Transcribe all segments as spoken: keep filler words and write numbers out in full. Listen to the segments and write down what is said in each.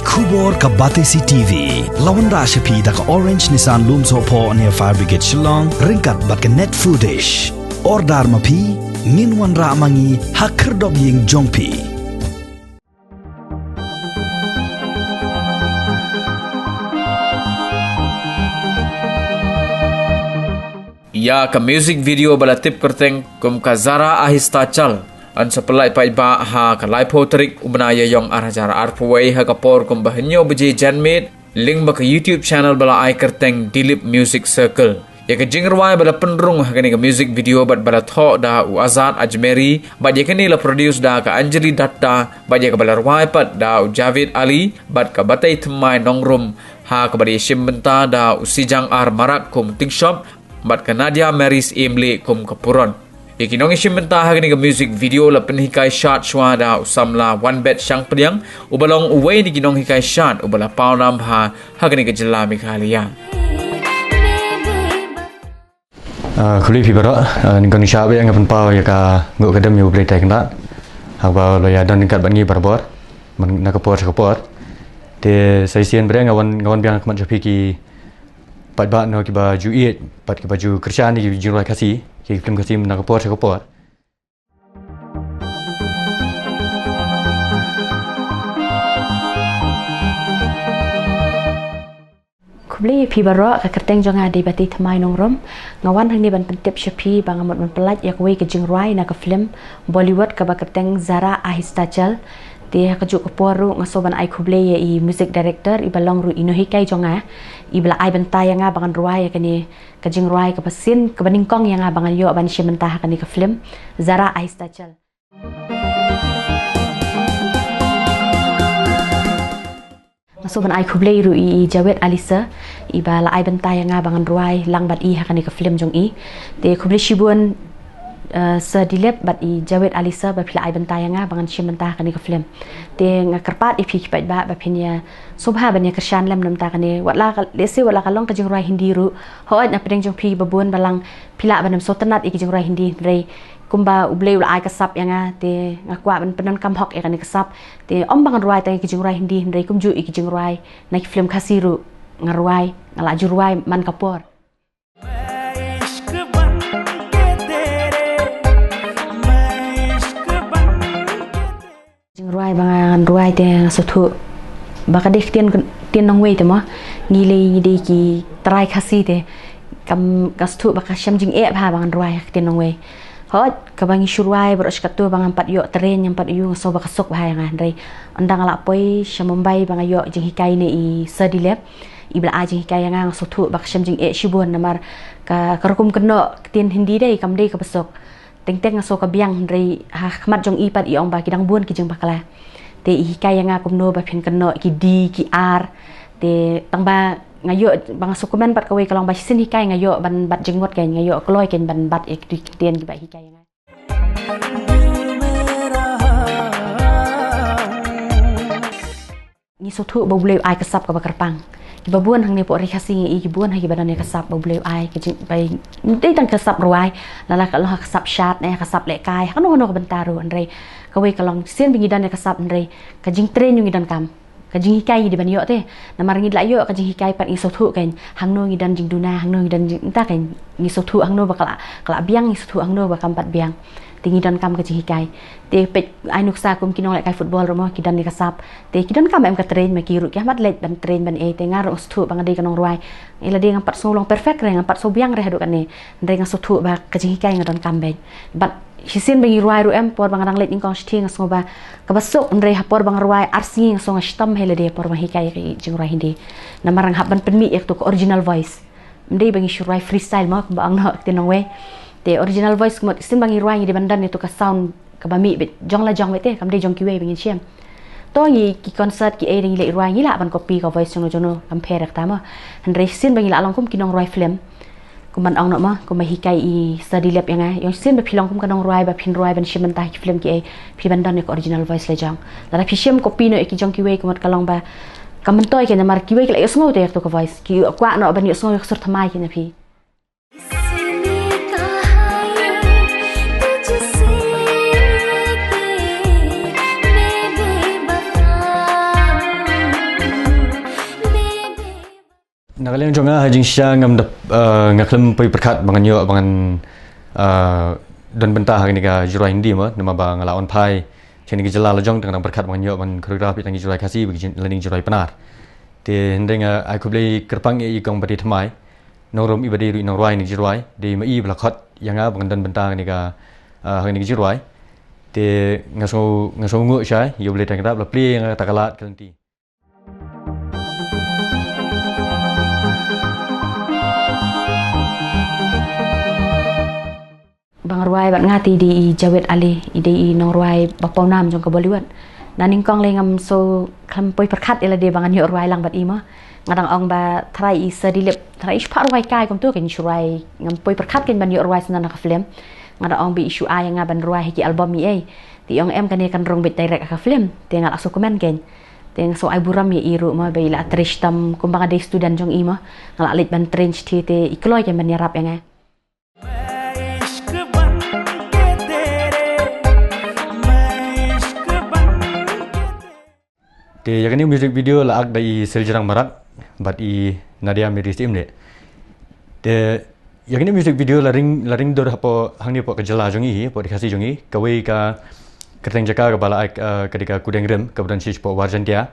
Khubor ka Batesi T V. La wanrah sha phi da ka Orange Nissan Lumsohphoh near Fire Brigade Shillong, ryngkat bad ka Net Foodish. Order ma phi, ngin wanrah ma ngi ha khyrdop ïing jong phi. Ïa ka music video ba la tip kyrteng kum ka Zara Ahista Chal, yn sa pynlait paidbah ha ka laiphew tarik u bnai Ïaïong ar hajar arphew wei ha ka por kum ba hynñiew baje janmiet, lyngba ka YouTube channel ba la ai kyrteng Dilip Music Circle. Ïa ka jingrwai ba la pynrung ha kane ka music video bad ba la thoh da u Azad Ajmeri, bad ïa kane la produce da ka Anjali Datta, bad ïa kaba la rwai pat da u Javed Ali bad ka Batei Thymmai Nongrum, ha kaba la ïashim bynta da u Sijang R Marak kum u Tingshop, bad ka Nadia Mary Syiem Lieh kum ka Puron. Ïa ki nongïashim bynta ha kane ka music video la pynhikai shad shuwa da u samla Wanbet Shangpdiang, uba long uwei na ki nonghikai shad uba la paw nam bha ha kane ka jylla Meghalaya. Ah, khublei phi baroh, ah, nyngkong nyngshap nga pynpaw ïa ka nguh ka dem ïa U Blei Trai Kynrad, haba u la ïadon ryngkat bad ngi barabor, man na ka por sha ka por. Te sa shisien bad nga wan, nga wan biang khmat sha phi ki paidbah, no, kiba ju ïeit bad kiba ju kyrshan ïa ki jingrwai Khasi, ki film Khasi na ka por sha ka por. Khublei ïa phi baroh, ka kyrteng jong nga dei Batei Thymmai Nongrum. Nga wan hangne ban pyntip sha phi ba nga mut ban pynlait ïa kawei ka jingrwai na ka film Bollywood kaba kyrteng Zara Ahista Chal. Te ha kajuh ka por ruh nga sngew ban ai khublei ïa i music director, iba long ruh i nonghikai jong nga, iba la ai bynta ïa nga ba ngan rwai ïa kane ka jingrwai kaba shisien, kaba nyngkong ïa nga ba ngan ïoh ban shim bynta ha kane ka film Zara Ahista Chal. Nga sngew ban ai khublei ruh ïa i Javed Ali Sir, iba la ai bynta ïa nga ba ngan rwai lang bad i ha kane ka film jong i. Te khublei shibun, eh, Sir Dilip bad i Javed Ali Sir ba phi la ai bynta ïa nga ba ngan shim bynta ha kane ka film. Te nga kyrpad ïa phi ki paidbah ba phin ïa sngewbha ban ïa kyrshan lem na bynta kane. Wat la ka, lehse wat la ka long ka jingrwai Hindi ruh, hooid, na pdeng jong phi ba bun balang phi lah ban ym sngewtynnad ïa ki jingrwai Hindi, hynrei kumba U Blei u la ai ka sap ïa nga, te nga kwah ban pyndonkam hok ïa kane ka sap. Te ym ba ngan rwai tang ïa ki jingrwai Hindi, hynrei kumjuh ïa ki jingrwai na ki film Khasi ruh nga rwai, nga la ju rwai man ka por. Jingrwai ba ngan rwai te nga sngewthuh ba ka dei ktien, ktien nongwei te mo. Ngi lei ngi dei ki trai Khasi te kam, nga sngewthuh ba ka shem jingeh bha ba ngan rwai ktien nongwei. Hooid, kaba ngi shu rwai baroh shi katto ba ngam pat ïoh train, ngam pat ïoh, nga sngew ba ka suk bha ïa nga, hynrei ynda nga la poi sha Mumbai ba nga ïoh jinghikai na i Sir Dilip, iba la ai jinghikai ïa nga, nga sngewthuh ba ka shem jingeh shibun namar ka, ka rukom kynnoh ktien Hindi dei kam dei kaba suk. Teng teng nga sngew ka biang, hynrei ha khmat jong i pat i ong ba ki dang bun ki jingbakla. Te i hikai ïa nga kumno ba phin kynnoh ki D ki R. Te tang ba nga ïoh, ba nga sngewkmen pat kawei ka long ba shisien hikai nga ïoh ban bat jingmut kein, nga ïoh kloi kein ban bat ïa ki ktien kiba hikai ïa nga. Ngi sngewthuh ba U Blei u ai ka sap kaba kyrpang. Kiba bun hangne hapoh ri Khasi ngi i ki bun ha kiba don ïa ka sap ba U Blei u ai, ka jing, ba dei tang ka sap rwai, lada ka long ha ka sap shad ne ha ka sap lehkai, ha kano kano ka bynta ruh, hynrei kawei ka long shisien ba ngi don ïa ka sap, hynrei ka jingtrain ngi donkam, ka jinghikai ngi dei ban ïoh te. Namar ngi la ïoh ka jinghikai pat ngi sngewthuh kein hangno ngi don jingduna, hangno ngi don jing, nta kein ngi sngewthuh hangno ba ka la, ka la biang, ngi sngewthuh hangno ba kam pat biang. Te ngi donkam ka jinghikai. Te peit ai nuksa kum ki nonglehkai football ruh mo, ki don ïa ka sap. Te ki donkam em ka train, ma ki ruh ki hamat leit ban train ban ei. Te nga ruh nga sngewthuh ba nga dei ka nongrwai, ïa lade ngam pat sngew long perfect re, ngam pat sngew biang re haduh katne, hynrei nga sngewthuh ba ka jinghikai nga donkam beit. Bad shisien ba ngi rwai ruh em, por ba nga dang leit nyngkong shithi nga sngew ba kaba suk, hynrei ha por ba nga rwai ar sngi nga sngew nga shitom ha lade por ba nga hikai ka jingrwai Hindi. Namar nga hap ban pynmih ïa katu ka original voice. Ym dei ba ngi shu rwai freestyle mo, kumba ong noh ktien nongwei. Te original voice kumta, shisien ba ngi rwai ngi dei ban don ïa tu ka sound kaba mih beit jong la jong beit te, kam dei jong kiwei ba ngin shem. To ngi ki concert ki ei dang ngi leit rwai ngi lah ban copy ka voice jong no jong no, kam pher kata mo. Hynrei shisien ba ngi lah long kum ki nongrwai film, kumban ong noh mo, kumba hikai i Sir Dilip ïa nga, ïa shisien ba phi long kum ka nongrwai ba phin rwai ban shim bynta ha ki film ki ei, phi ban don ïa ka original voice la jong. Lada phi shem copy noh ïa ki jong kiwei kumta ka long ba kam myntoi kein, namar kiwei ki la ïohsngew te ïa katu ka voice, ki kwah noh ban ïohsngew ïa ka sur thymmai kein na phi. Na ka liang jong nga ha jingshisha ngam da, eh, nga khlem poi pyrkhat ba ngan ïoh ba ngan, eh, don bynta ha kane ka jingrwai Hindi mo, namar ba nga la wan phai sha kane ka jylla la jong tang dang pyrkhat ba ngan ïoh ban choreograph ïa tang ki jingrwai Khasi bad ki jin-, lane jingrwai Pnar. Te hynrei nga ai khublei kyrpang ïa i kong Bathiang Thymmai Nongrum iba dei ruh i nongrwai ïa kane ka jingrwai. Dei ma i ba la khot ïa nga ba ngan don bynta ha kane ka, eh, ha kane ka jingrwai. Te nga sngew, nga sngewnguh shai ïa U Blei tang ba la plie ïa nga kata ka lad ka lynti. Ba nga rwai bad nga te i dei i Javed Ali, i dei i nongrwai ba pawnam jong ka Bollywood. Na nyngkong lei ngam sngew khlem poi pyrkhat ïa lade ba ngan ïoh rwai lang bad i mo. Nga dang ong ba trai i sa dei lep, trai i shu phah rwai kai kumto kein shu rwai, ngam poi pyrkhat kein ban ïoh rwai shuh na ka film. Nga dang ong ba i shu ai ïa nga ban rwai ha ki album i ei. Te i ong em kane kan rung beit direct ha ka film. Te nga la sngew kmen kein. Te nga sngew ai burom ïa i ruh mo ba i la trei shitom kumba nga dei student jong i mo. Nga la leit ban train shithi te i kloi kein ban ïarap ïa nga. Te ïa kane music video la act da i Seljrang Marak bad i Nadia Mary Syiemlieh. Te ïa kane music video la ring, la ring dur hapoh hangne hapoh ka jylla jong ngi hi, hapoh ri Khasi jong ngi. Kawei ka kyrteng jaka kaba la act, eh, ka dei ka Kudengrim, kaba don shisha hapoh Warjengtia,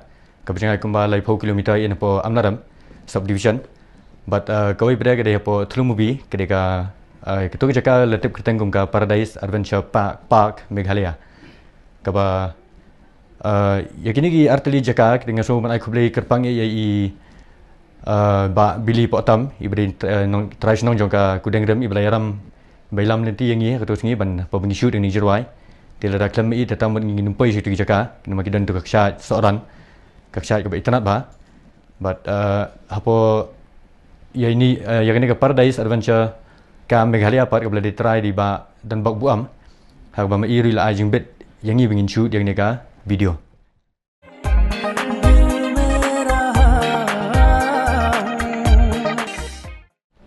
kaba jngai kumba laiphew kilometer ïa hapoh Amlarem subdivision. Bad, eh, kawei pat ka dei hapoh Thlumobi, ka dei ka, eh, kato ka jaka la tip kyrteng kum ka Paradise Adventure Pa-, Park Meghalaya. Kaba, eh, ïa kine ki artylli jaka, ki nga sngew ban ai khublei kyrpang ïa i, eh, Bah Billy Pohtam, iba dei, eh, nong, trai shnong jong ka Kudengrim, iba la ïalam, ba ïalam lynti ïa ngi, kato sngi ban, ba ngi shoot ïa kine ki jingrwai. Te lada khlem i te tam ngi nym poi sha kito ki jaka, namar ki don to ka kshaid Sohran, ka kshaid kaba itynnad bha. Bad, eh, hapoh ïa ini, eh, ïa kane ka Paradise Adventure ka Meghalaya pat kaba la dei trai da i Bah Donbok Buham. Ha kaba ma i ruh i la ai jingbit ïa ngi ba ngin shoot ïa kane ka video.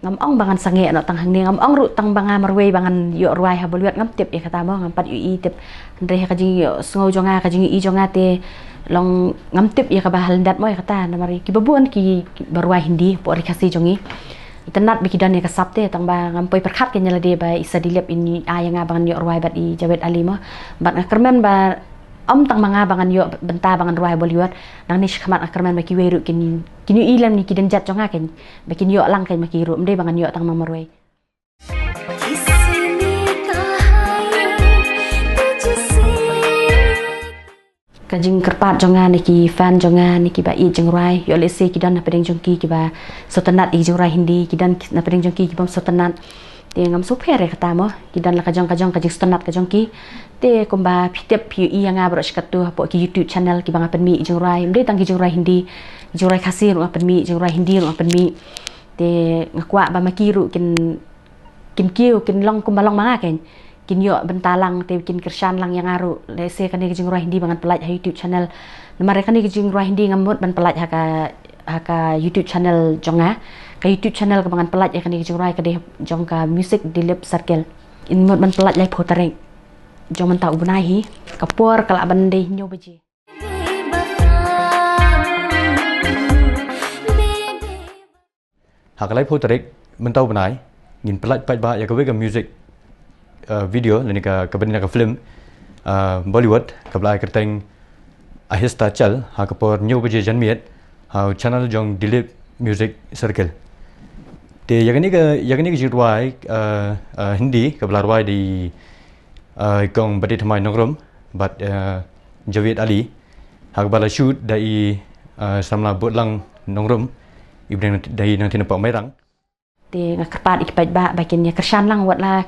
Ngam ong ba ngan sangeh noh tang hangne, ngam ong ruh tang ba nga marwei ba ngan ïoh rwai ha Bollywood, ngam tip ïa kata mo, ngam pat ïohi tip. Hynrei ha ka jingïohsngew jong nga, ka jingïohi jong nga te long ngam tip ïa kaba ha lyndet mo ïa kata, namar kiba bun ki, kiba rwai Hindi hapoh ri Khasi jong ngi. Itynnad ba ki don ïa ka sap te, tang ba ngam poi pyrkhat kein ïa lade ba i Sir Dilip in ai ïa nga ba ngan ïoh rwai bad i Javed Ali mo. Bad nga kyrmen ba ym tang ma nga ba ngan ïoh bynta ba ngan rwai ha Bollywood. Nangne shakhmat nga kyrmen ba kiwei ruh kin, kin ïohi lem na ki dienjat jong nga kein, ba kin ïoh lang kein ma ki ruh, ym dei ba ngan ïoh tang ma nga marwei. Ka jingkyrpad jong nga na ki fan jong nga, na kiba ïeit jingrwai, ïoh lehse ki don na pdeng jong ki kiba sngewtynnad ïa ki jingrwai Hindi, ki don na pdeng jong ki kibym sngewtynnad. Te ngam sngewpher ïa kata mo, ki don la ka jong ka jong ka jingsngewtynnad ka jong ki. Te kumba phi tip phi ïohi ïa nga baroh shi katto hapoh ki YouTube channel kiba nga pynmih jingrwai, ym dei tang ki jingrwai Hindi, jingrwai Khasi ruh nga pynmih, jingrwai Hindi ruh nga pynmih. Te nga kwah ba ma ki ruh kin, kin kiew, kin long kumba long ma nga kein. Kin ïoh bynta lang te kin kyrshan lang ïa nga ruh. Lehse kane ka jingrwai Hindi ba ngan pyllait ha YouTube channel. Namar ïa kane ka jingrwai Hindi ngam mut ban pyllait ha ka, ha ka YouTube channel jong nga. Ka YouTube channel kaba ngan pyllait ïa kane ka jingrwai ka dei jong ka Music Dilip Circle. Yn mut ban pyllait laiphew tarik jong mynta u bnai hi. Ka por ka lah ban dei hynñiew baje. Ha ka laiphew tarik mynta u bnai ngin pyllait paidbah ïa kawei ka music, uh, video lane ka, kaba dei na ka film, uh, Bollywood kaba la ai kyrteng Ahista Chal ha ka por hynñiew baje janmiet ha u channel jong Dilip Music Circle. Te ïa kane ka, ïa kane ka jingrwai, uh, uh, Hindi kaba la rwai da i, uh, i kong Bathiang Thymmai Nongrum bad, uh, Javed Ali. Ha kaba la shoot da i, uh, samla Botlang Nongrum, iba dei nang, dei nangtei na Pokmairang. Te nga kyrpad ïa ki paidbah ba kin ïa kyrshan lang, wat la,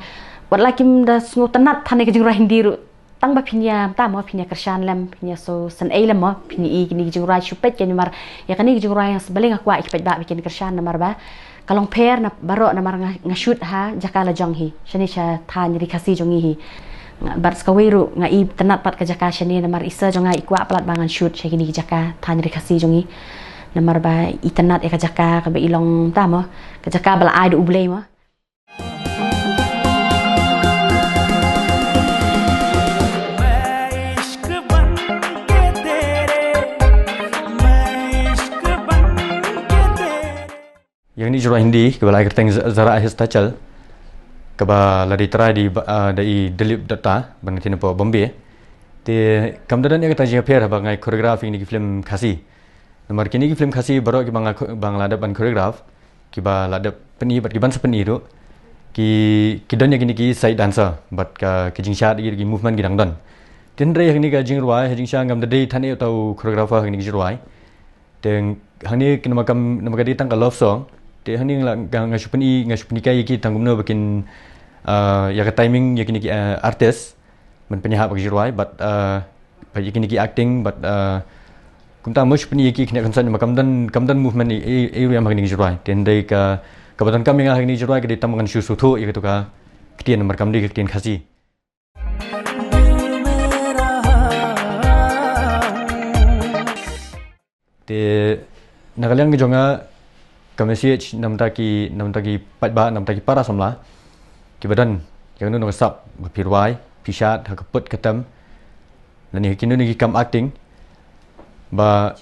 wat la kim da sngewtynnad than ïa ka jingrwai Hindi ruh. Tang ba phin ïa, mynta mo phin ïa kyrshan lem, phin ïa sngewsynei lem mo, phin ïa i kine ki jingrwai shu peit kein namar ïa kane ka jingrwai nga sngewbha nga kwah ïa ki paidbah ba kin kyrshan namar ba ka long pher na baroh namar nga, nga shoot ha jaka la jong hi, shane sha thaiñ ri Khasi jong ngi hi. Nga, bad sa kawei ruh nga itynnad pat ka jaka shane namar i sir jong nga i kwah palat ba ngan shoot sha kine ki jaka thaiñ ri Khasi jong ngi. Namar ba itynnad ïa ka jaka kaba i long mynta mo, ka jaka ba la ai da U Blei mo. Ïa kane ka jingrwai Hindi kaba la ai kyrteng Zara Ahista Chal, kaba la dei trai da i ba, ah, da i Dilip Dutta, ban ka tien hapoh Bombay. Te kam da don ïa kata ka jingïapher haba nga choreograph ïa kine ki film Khasi. Namar kine ki film Khasi baroh kiba nga, ba nga la dep ban choreograph, kiba la dep pyni bad kiban sa pyni ruh, ki, ki don ïa kine ki side dancer bad ka, ka jingshad, ki, ki movement ki dang don. Te hynrei ha kane ka jingrwai, ha jingshisha ngam da dei than ei uta u choreographer ha kane ka jingrwai. Te hangne ki, namar kam, namar ka dei tang ka love song. Te hangne nga la, nga, nga shu pyni, nga shu pyni kai ïa ki tang kumno ba kin, ah, ïa ka timing ïa kine ki, ah, artist ban pynïahap ha ka jingrwai, bad, ah, bad ïa kine ki acting, bad, ah, kumta mo shu pyni ïa ki khyndiat kynsan namar kam don, kam don movement ei, ei, ei ruh ïa ma ha kane ka jingrwai. Te hynrei ka, kaba donkam ïa nga ha kane ka jingrwai ka dei tang ban shu sngewthuh ïa kato ka ktien namar kam dei ka ktien Khasi. Te na ka liang jong nga, ka message na bynta ki, na bynta ki paidbah, na bynta ki para samla kiba don ïa kano kano ka sap ba phi rwai, phi shad ha ka pud ka tem, lane ha kino kino ki kam acting, ba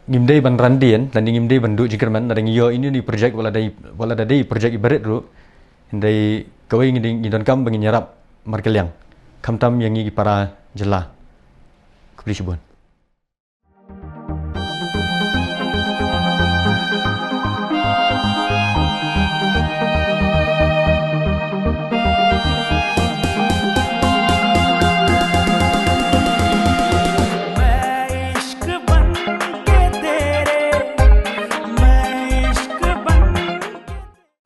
ngim dei ban ran dien lane ngim dei ban duh jingkyrmen lada ngi ïoh ïa ine i project, wat la dei, wat la da dei project iba rit ruh. Hynrei kawei ngi dei, ngi donkam ba ngin ïarap markylliang, khamtam ïa ngi ki para jylla. Khublei shibun.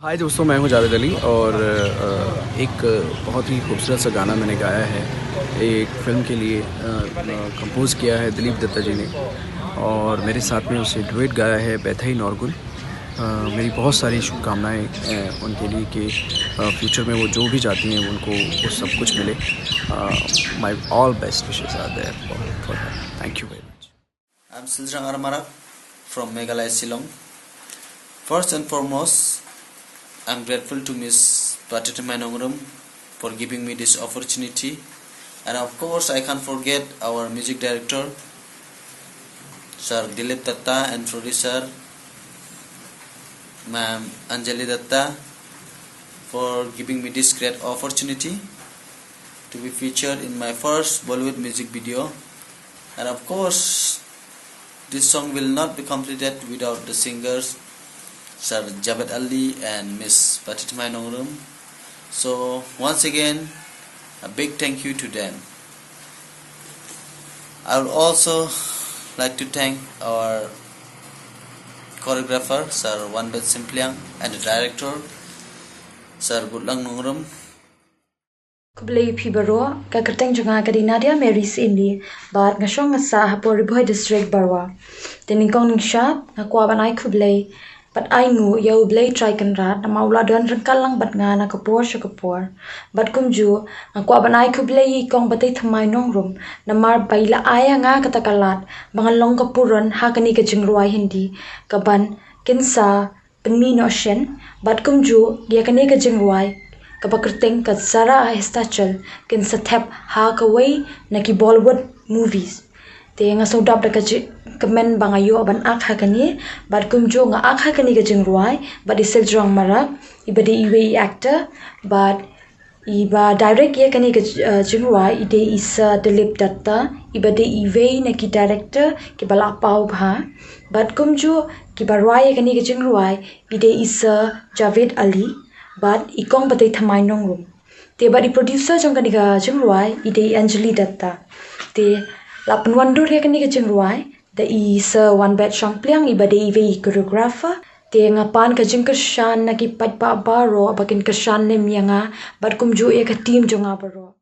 हाय दोस्तों, मैं हूं जावेद अली और, अ, एक बहुत ही खूबसूरत सा गाना मैंने गाया है एक फिल्म के लिए, अ, अ, कंपोज किया है दिलीप दत्ता जी ने और मेरे साथ में उसे डुएट गाया है बैथई नौरगुन। अ, मेरी बहुत सारी शुभकामनाएं, अ, उनके लिए कि, अ, फ्यूचर में वो जो भी चाहती हैं उनको वो सब कुछ मिले। My all best wishes are there for, for her. Thank you very much. I'm Siljang R Marak from Meghalaya, Shillong. First and foremost, I'm grateful to Miss Patitmai Nongrum for giving me this opportunity. And of course, I can't forget our music director, Sir Dilip Datta, and producer, Ma'am Anjali Datta, for giving me this great opportunity to be featured in my first Bollywood music video. And of course, this song will not be completed without the singers Sir Javed Ali and Miss Patitmai Nongrum. So, once again, a big thank you to them. I would also like to thank our choreographer, Sir Wanbet Simpliang, and the director, Sir Gutlang Nongrum. Khublei phi baroh, ka kyrteng jong nga ka dei Nadia Mary Sindi, bad nga shong nga sah hapoh Ri Bhoi District, Barwa. Te nyngkong nyngshap, nga kwah ban ai khublei bad ai nguh ïa U Blei Trai Kynrad namar u la don ryngkat lang bad nga na ka por sha ka por. Bad kumjuh, nga kwah ban ai khublei ïa i Kong Batei Thymmai Nongrum namar ba i la ai ïa nga kata ka lad ba ngan long ka puron ha kane ka jingrwai Hindi, kaban kynsa pynmih noh shen, bad kumjuh ïa kane ka jingrwai kaba kyrteng ka Zara Ahista Chal, kin sa thep ha kawei na ki Bollywood movies. Te nga sngewdap da ka jingkmen ba nga ïoh ban ak ha kane, bad kumjuh nga ak ha kane ka jingrwai bad i Siljang Marak, iba dei iwei i actor, bad iba direct ïa kane ka, eh, jingrwai i dei i Sir Dilip Datta, iba dei iwei na ki director kiba la paw bha. Bad kumjuh kiba rwai ïa kane ka jingrwai i dei i Sir Javed Ali, bad i Kong Batei Thymmai Nongrum. Te bad i producer jong kane ka jingrwai i dei i Anjali Datta. Te la pynwan dur ïa kane ka jingrwai da i Sir Wanbet Shangpliang iba dei iwei i choreographer. Te nga pan ka jingkyrshan na ki paidbah baroh ba kin kyrshan lem ïa nga, bad kumjuh ïa ka team jong nga baroh.